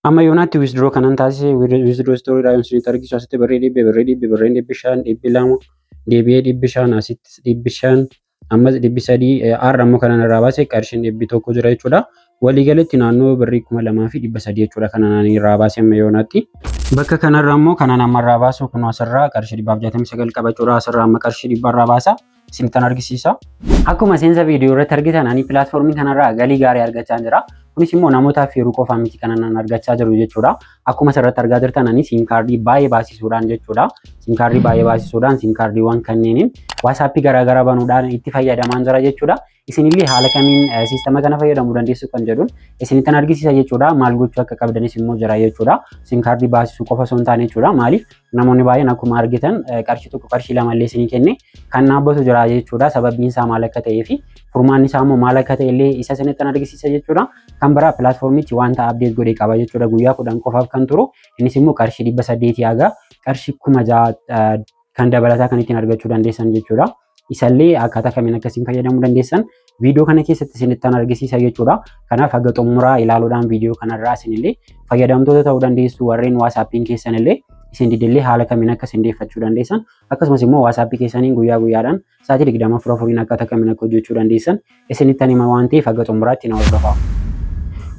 Amma yoonaatti withdraw kanan taasise, withdraw history dhaa yoon isinitti argisu, asitti birrii 100, birrii 100, birrii 500, 200, deebi'ee 500, asitti 500, ammas 300, har'a ammoo kanan irraa baase qarshiin 100 jira jechuudha. Waliigalatti naannoo birrii 2300 jechuudha kanan irraa baase amma yoonaatti. Bakka kanarra immoo kanan amma irraa baasu kun asirraa qarshii 169 qabachuudha. Asirraa amma qarshii 100 irraa baasa. Isinittan argisiisa. Akkuma seensa viidiyoo irratti argitan, ani pilaatfoormii kanarraa galii gaarii argachaa jira. Kunis immoo namootaaf yeroo qofaa miti kanan argachaa jiru jechuudha. Akkuma asirratti argaa jirtan, ani SIM kaardii baay'ee baasisuudhaan jechuudha. SIM kaardii baay'ee baasisuudhaan, SIM kaardiiwwan kanneeniin WhatsAppii garaagaraa banuudhaan itti fayyadamaan jira jechuudha. Isinillee haala kamiin siistama kana fayyadamuu dandeessu kan jedhuun isinittan argisiisa jechuudha. Maal gochuu akka qabdanis immoo jira jechuudha. SIM kaardii baasisuu qofa osoo hin taane jechuudha. Maaliif, namoonni baay'een akkuma argitan qarshii 1, qarshii 2 illee isinii kenne kan dhaabbatu jira jechuudha. Sababbiin isaa maal akka ta'ee fi furmaanni isaa immoo maal akka ta'e illee isa isinittan argisiisa jechuudha. Kan biraa, pilaatfoormichi wanta update godhee qaba jechuudha. Guyyaa 10 qofaaf kan turu. Innis immoo qarshii 800 haga qarshii 6000 kan dabalataa kan ittiin argachuu dandeessan jechuudha. Isallee akkaataa kamiin akkasiin fayyadamuu dandeessan viidiyoo kana keessatti isinittan argisiisa jechuudha. Kanaaf haga xumuraa ilaaluudhaan viidiyoo kanarraa isinillee fayyadamtoota ta'uu dandeessu. Warreen WhatsAppiin keessan illee isin didillee haala kamiin akka isin deeffachuu dandeessan, akkasumas immoo WhatsAppii keessaniin guyyaa guyyaadhaan sa'aatii 24iin akkaataa kamiin akka hojjechuu dandeessan isinittan hima waan ta'eef, haga xumuraatti na hordofaa.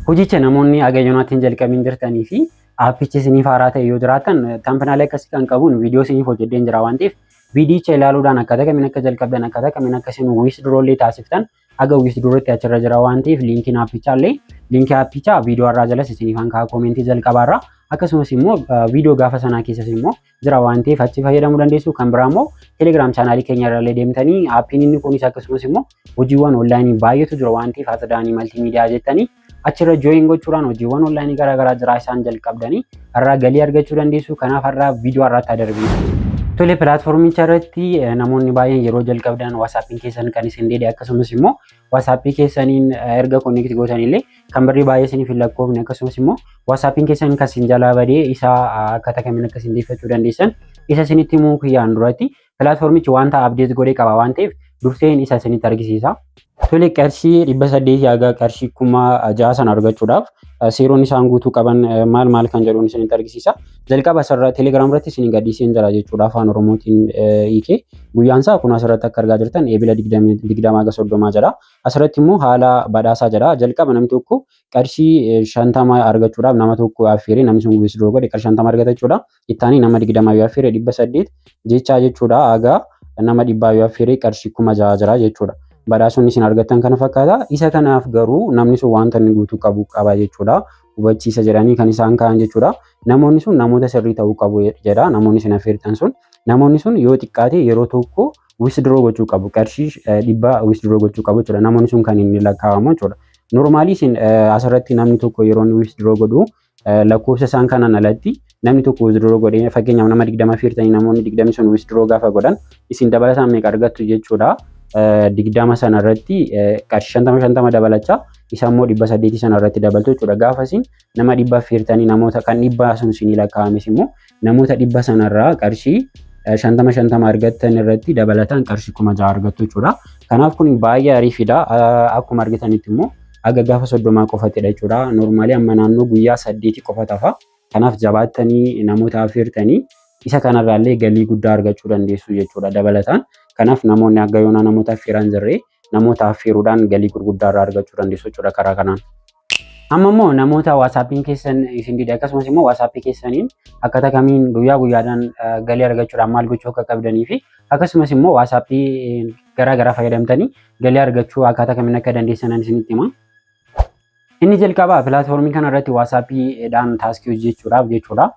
Hojicha namoonni haga yoonaatti hin jalqabiin jirtanii fi aappichi isiniif haaraa ta'e yoo jiraatan, thumbnailii akkasii kan qabuun viidiyoo isiniif hojjedheen jira waan ta'eef, viidiyicha ilaaluudhaan akkaataa kamiin akka jalqabdan, akkaataa kamiin akka isin withdraw illee taasiftan, haga withdrawtti achirra jira waan ta'eef, liinkiin aappichaa illee, liinkii aappichaa viidiyoo irraa jalas isiniif hankaa koomentii jalqabaarraa, akkasumas immoo viidiyoo gaafa sanaa keessas immoo jira waan ta'eef, achi fayyadamuu dandeessu. Kan biraa immoo Telegram chaanaalii keenya irra illee deemtanii aappiin inni kunis, akkasumas immoo hojiiwwan onlaayinii baay'eetu jira waan ta'eef, Atadaanii Maltiimiidiyaa jettanii achirra join gochuudhaan hojiiwwan onlaayinii garaagaraa jira, isaan jalqabdanii irraa galii argachuu dandeessu. Kanaaf har'aa viidiyoo har'aatti darbinu. Tole, pilaatfoormicha irratti namoonni baay'een yeroo jalqabdan WhatsAppiin keessan kan isin dide, akkasumas immoo WhatsAppii keessaniin erga connect gootanillee kan birrii baay'ee isiniif hin lakkoofne, akkasumas immoo WhatsAppiin keessan kan isin jalaa badee isa akkaataa kamiin akka isin deeffachuu dandeessan isa isinitti himuu kiyyaan duratti, pilaatfoormichi wanta update godhee qaba waan ta'eef, durseen isa isinitti argisiisa. Tole, qarshii 800 haga qarshii 6000 sana argachuudhaaf seeronni isaan guutuu qaban maal maal kan jedhuun isinitti argisiisa. Jalqaba asirra Telegram irratti isin gadhiiseen jira jechuudha, afaan Oromootiin hiikee. Guyyaan isaa kun asirratti akka argaa jirtan Eebila 20 haga 30 jedha. Asirratti immoo haala badhaasaa jedha. Jalqaba namni tokko qarshii 50 argachuudhaaf nama tokko affeeree, namni sun withdraw godhe qarshii 50 argata jechuudha. Ittaanii nama 20 yoo affeere 800 jechaa jechuudha. Haga nama 100 yoo affeere qarshii 6000 jira jechuudha. Badhaasonni isin argattan kana fakkaata. Isa kanaaf garuu namni sun wanta inni guutuu qabu qaba jechuudha. Hubachiisa jedhanii kan isaan ka'an jechuudha. Namoonni sun namoota sirrii ta'uu qabu jedha. Namoonni isin affeertan sun, namoonni sun yoo xiqqaate yeroo tokko withdraw gochuu qabu. Qarshii 100 withdraw gochuu qabu jechuudha. Namoonni sun kan inni lakkaa'amu jechuudha. Normally isin asirratti namni tokko yeroo inni withdraw godhu, lakkoofsa isaan kanaan alatti namni tokko withdraw godhee, fakkeenyaaf nama 20 affeertanii, namoonni 20 sun withdraw gaafa godhan, isin dabalataan meeqa argattu jechuudha. 20 sana irratti qarshii 50 50 dabalachaa, isa immoo 800 sana irratti dabaltu jechuudha. Gaafa isin nama 100 affeertanii, namoota kan 100 sun isinii lakkaa'ames immoo, namoota 100 sanarraa qarshii 50 50 argattan irratti dabalataan qarshii 6000 argattu jechuudha. Kanaaf kun baay'ee ariifidha. Akkuma argitanitti immoo haga gaafa 30 qofatidha jechuudha. Normally amma naannoo guyyaa 8 qofa tafa. Kanaaf jabaattanii namoota affeertanii isa kanarraallee galii guddaa argachuu dandeessu jechuudha dabalataan. Kanaaf namoonni akka yoonaa namoota affeeran jirre, namoota affeeruudhaan galii gurguddaa irraa argachuu dandeessu jechuudha karaa kanaan. Amma immoo namoota WhatsAppiin keessan isin dide, akkasumas immoo WhatsAppii keessaniin akkaataa kamiin guyyaa guyyaadhaan galii argachuudhaan maal gochuu akka qabdanii fi akkasumas immoo WhatsAppii garaa garaa fayyadamtanii galii argachuu akkaataa kamiin akka dandeessan isinitti hima. Inni jalqabaa pilaatfoormii kana irratti WhatsAppiidhaan taaskii hojjechuudhaaf jechuudha.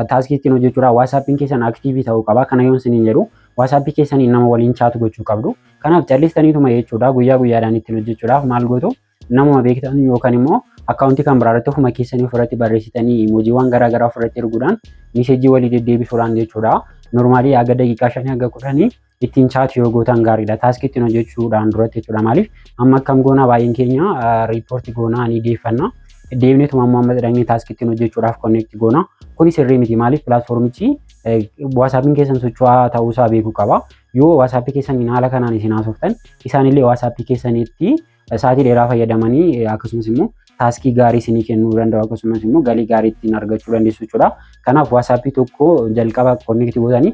Taaskii ittiin hojjechuudhaaf WhatsAppiin keessan active ta'uu qaba. Kana yoon isiniin jedhu, WhatsAppii keessaniin nama waliin chat gochuu qabdu. Kanaaf callistaniituma jechuudha, guyyaa guyyaadhaan ittiin hojjechuudhaaf maal gootu? Namuma beektan yookaan immoo akkaawuntii kan biraa irratti ofuma keessanii ofirratti barreessitanii, emojiiwwan garaa garaa ofirratti erguudhaan, miiseejii walii deddeebisuudhaan jechuudha. Normally haga daqiiqaa 5 haga 10 ittiin chat yoo gootan gaariidha. Taaskii ittiin hojjechuudhaan duratti jechuudha. Maaliif, amma akkam goonaa, baay'een keenya report goonaa ni deeffanna. Deemneetuma ammoo amma dhaqnee taaskii ittiin hojjechuudhaaf connect goona. Kuni sirrii miti. Maaliif, pilaatfoormichi WhatsAppiin keessan socho'aa ta'uusaa beekuu qaba. Yoo WhatsAppii keessaniin haala kanaan isin haasoftan, isaanillee WhatsAppii keessanitti sa'aatii dheeraa fayyadamanii, akkasumas immoo Taskii gaarii isinii kennuu danda'u, akkasumas immoo galii gaarii ittiin argachuu dandeessu jechuudha. Kanaaf WhatsAppii tokko jalqaba connect gootanii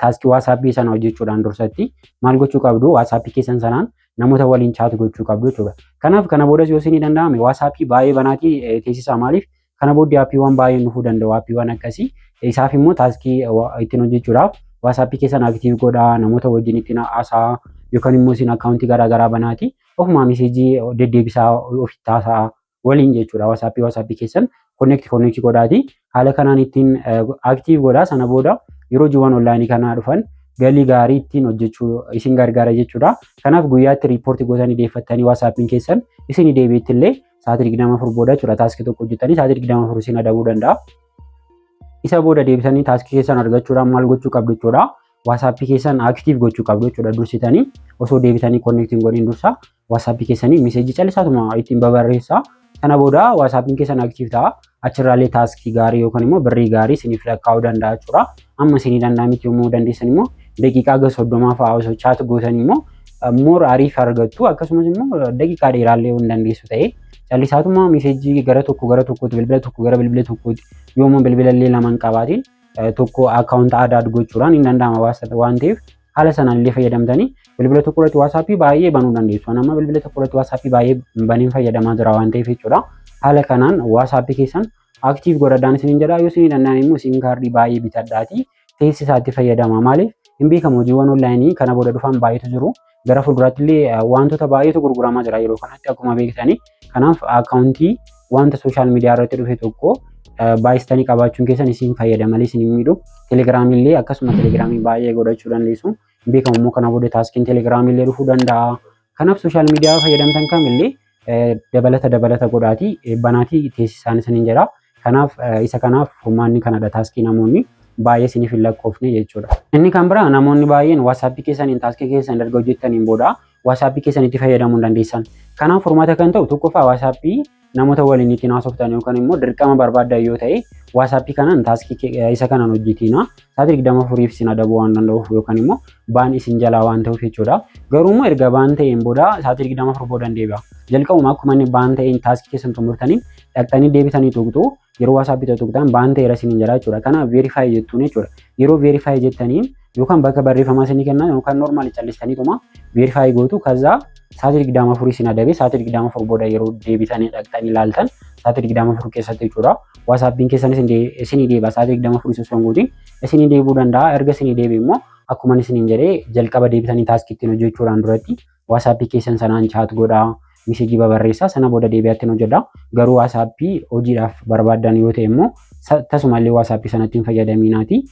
taskii WhatsAppii sana hojjechuudhaan dursatti maal gochuu qabdu? WhatsAppii keessan sanaan namoota waliin chat gochuu qabdu jechuudha. Kanaaf kana boodas yoo isinii danda'ame WhatsAppii baay'ee banaatii teessisaa. Maaliif? Kana booddee appiiwwan baay'een dhufuu danda'u, appiiwwan akkasii. Isaaf immoo taskii ittiin hojjechuudhaaf WhatsAppii keessan active godhaa, namoota wajjin ittiin haasa'aa yookaan immoo isin accountii garaagaraa banaatii ofumaa messageii deddeebisaa ofitti haasa'aa waliin jechuudha. WhatsAppii keessan connect godhaatii haala kanaan ittiin active godhaa. Sana booda yeroo hojiiwwan onlineii kanaa dhufan galii gaarii ittiin hojjechuu isin gargaara jechuudha. Kanaaf guyyaatti reportii gootanii deeffattanii WhatsAppiin keessan isin deebiitti illee sa'aatii 24 booda jechuudha. Taskii tokko hojjettanii sa'aatii 24 isin adabuu danda'a. Isa booda deebitanii taskii keessan argachuudhaan maal gochuu qabdu jechuudha? WhatsAppii keessan active gochuu qabdu jechuudha. Dursitanii osoo deebitanii connectiin godhin dursa WhatsAppii keessanii messageii callisaatuma ittiin babarreessaa. Sana booda WhatsAppiin keessan active ta'a. Achirraallee taskii gaarii yookaan immoo birrii gaarii isiniif lakkaa'uu danda'a jechuudha. Amma isinii danda'amitti yommuu dandeessan immoo daqiiqaa haga 30 fa'aa osoo chat gootan immoo more ariif argattu. Akkasumas immoo daqiiqaa dheeraallee yoo hin dandeessu ta'e callisaatuma messageii gara tokko gara tokkootti, bilbila tokko gara bilbila tokkootti, yoommoo bilbila illee lama hin qabaatiin tokko account add gochuudhaan hin danda'ama waan ta'eef, haala sanaan illee fayyadamtanii bilbila tokko irratti WhatsAppii baay'ee banuu dandeessu. Ani amma bilbila tokko irratti WhatsAppii baay'ee baneen fayyadamaa jira waan ta'eef jechuudha. Haala kanaan WhatsAppii keessan active godhadhaan isiniin jedha. Yoo isinii danda'ame immoo SIM cardii baay'ee bitadhaatii teessisaatti fayyadama. Maaliif? Hin beekamu, hojiiwwan onlineii kana booda dhufan baay'eetu jiru. Gara fuulduraatti illee wantoota baay'eetu gurguramaa jira yeroo kanatti akkuma beektanii. Kanaaf accountii wanta social media irratti dhufe tokko baay'istanii qabaachuun keessan isin fayyada malee isin hin miidhu. Telegramii illee akkasuma, Telegramii baay'ee godhachuu dandeessu. Hin beekamu immoo, kana booda taskiin Telegramii illee dhufuu danda'a. Kanaaf social media fayyadamtan kamillee dabalata dabalata godhaatii banaatii teessisaan isiniin jedha. Kanaaf isa kanaaf furmaanni kanadha, taskii namoonni baay'ee isiniif hin lakkoofne jechuudha. Inni kan biraa, namoonni baay'een WhatsAppii keessaniin taskii keessan erga hojjettaniin booda WhatsAppii keessan itti fayyadamuu hin dandeessan. Kanaaf furmaata kan ta'u, tokkoffaa, WhatsAppii namoota waliin ittiin haasoftan yookaan immoo dirqama barbaaddan yoo ta'e WhatsAppii kanaan taskii isa kanaan hojjetiina. Sa'aatii 24f isin adabuu waan danda'uuf yookaan immoo ban isin jalaa waan ta'uuf jechuudha. Garuu immoo erga ban ta'een booda sa'aatii 24 booda hin deebi'a. Jalqabuma akkuma inni ban ta'een taskii keessan xumurtaniin dhaqxanii deebitanii tuqxu. Yeroo WhatsAppii tuqxan ban ta'eera isiniin jedha jechuudha. Kanaaf verify jettuun jechuudha. Yeroo verify jettaniin yookaan bakka barreeffamaa isinii kennan yookaan normalii callistaniituma verify gootu. Kazaa sa'aatii 24 isin adabee sa'aatii 24 booda yeroo deebitanii dhaqxanii ilaaltan sa'aatii 24 keessatti jechuudha. WhatsAppiin keessan isinii deebi'a. Sa'aatii 24 osoo hin guutin isinii deebi'uu danda'a. Erga isinii deebi'e immoo akkuma isiniin jedhee jalqaba deebitanii taskii ittiin hojjechuudhaan duratti WhatsAppii keessan sanaan chat godhaa, messageii babarreessaa, sana booda deebi'aa ittiin hojjedha. Garuu WhatsAppii hojiidhaaf barbaaddan yoo ta'e immoo tasumallee WhatsAppii sanatti hin fayyadaminaati.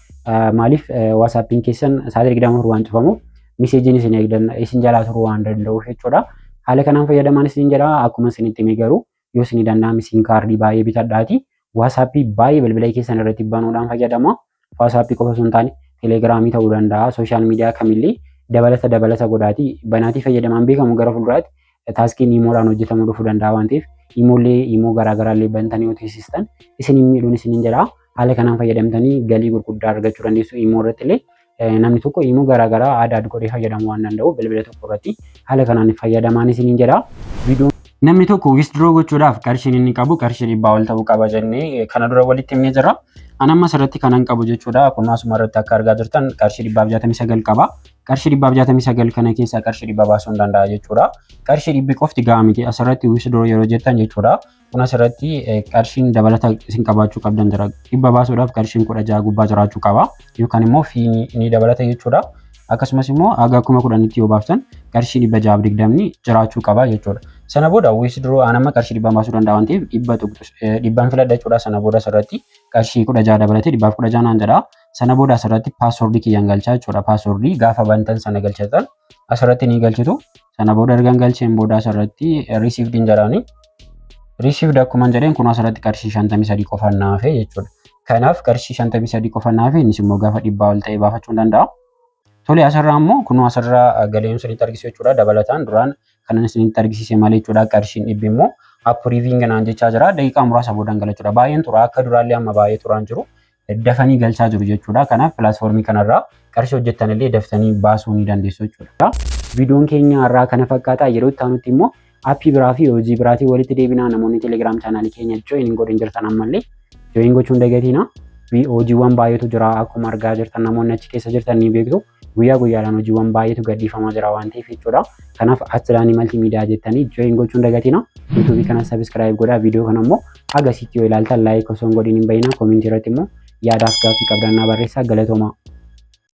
Maaliif? WhatsAppiin keessan sa'aatii 24 waan cufamuuf messageiin isin eegdan isin jalaa turuu waan danda'uuf jechuudha. Haala kanaan fayyadamaan isin jedha. Akkuma isinitti hime garuu yoo isinii danda'ame SIM cardii baay'ee bitadhaati. WhatsAppii baay'ee bilbila keessan irratti banuudhaan fayyadama. WhatsAppii qofa osoo hin taane Telegramii ta'uu danda'a. Social media kamillee dabalata dabalata godhaatii banaatii fayyadamaan. Beekamu, gara fuulduraatti taskiin IMOdhaan hojjetamuu dhufuu danda'a waan ta'eef IMOllee, IMO garaagaraallee bantanii yoo teessistan isin hin miidhuun isiniin jedha. Haala kanaan fayyadamtanii galii gurguddaa argachuu dandeessu. IMO irratti illee namni tokko IMO garaagaraa add godhee fayyadamuu waan danda'u bilbila tokko irratti haala kanaan fayyadamaan isiniin jedha. Namni tokko withdraw gochuudhaaf qarshiin inni qabu qarshii 100 ol ta'uu qaba jennee kana dura walitti himnee jirra. Ani amma asirratti kanan qabu jechuudha. Kun asuma irratti akka argaa jirtan qarshii 169 qaba. Qarshii 169 kana keessaa qarshii 100 baasuu hin danda'a jechuudha. Qarshii 100 qofti gahaa miti. Asirratti withdraw yeroo jettan jechuudha. Kun asirratti qarshiin dabalata isin qabaachuu qabdan jira. 100 baasuudhaaf qarshiin 16 gubbaa jiraachuu qaba. Yookaan immoo fee ni dabalata jechuudha. Akkasumas immoo haga 10,000tti yoo baaftan qarshii 620 jiraachuu qaba jechuudha. Sana booda withdraw aan amma qarshii 100 baasuu danda'a waan ta'eef 100n filadha jechuudha. Sana booda asirratti qarshii 16 dabalatee 116 naan jedha. Sana booda asirratti passwordii kiyyaan galchaa jechuudha. Passwordii gaafa bantan sana galchatan asirratti ni galchitu. Sana booda ergan galcheen booda asirratti received hin jedhaani. Received akkuma jedheen kun asirratti qarshii 53 qofaan naaf jechuudha. Kanaaf qarshii 53 qofa naaf, innis immoo gaafa 100 ol ta'e baafachuu hin danda'a. Tole, asirraa immoo kunoo asirraa galeen isinitti argisiisu jechuudha. Dabalataan duraan kanan isinitti argisiise malee jechuudha. Qarshiin 100 immoo approving naan jechaa jira. Daqiiqaa muraasa boodaan gala jechuudha. Baay'een tura, akka duraallee amma baay'ee turaan jiru. Dafanii galchaa jiru jechuudha. Kanaaf platformii kanarraa qarshii hojjettan illee daftanii baasuu ni dandeessu jechuudha. Viidiyoon keenya har'aa kana fakkaata. Yeroo itti aanutti immoo Aappii biraa fi hojii biraatiin walitti deebinaa. Namoonni Telegram chaanaalii keenya join hin godhin jirtan ammallee join gochuun dagatiina. Hojiiwwan baay'eetu jira, akkuma argaa jirtan namoonni achi keessa jirtan ni beektu. Guyyaa guyyaadhaan hojiiwwan baay'eetu gadhiifamaa jira waan ta'eef jechuudha. Kanaaf Achiraanii Multimedia jettanii join gochuun dagatiina. Yuutuubii kana subscribe godhaa. Viidiyoo kana immoo agasitti yoo ilaaltan like osoo hin godhin hin bahina. Koomentii irratti immoo yaadaaf gaaffii qabdan naa barreessaa. Galatoomaa.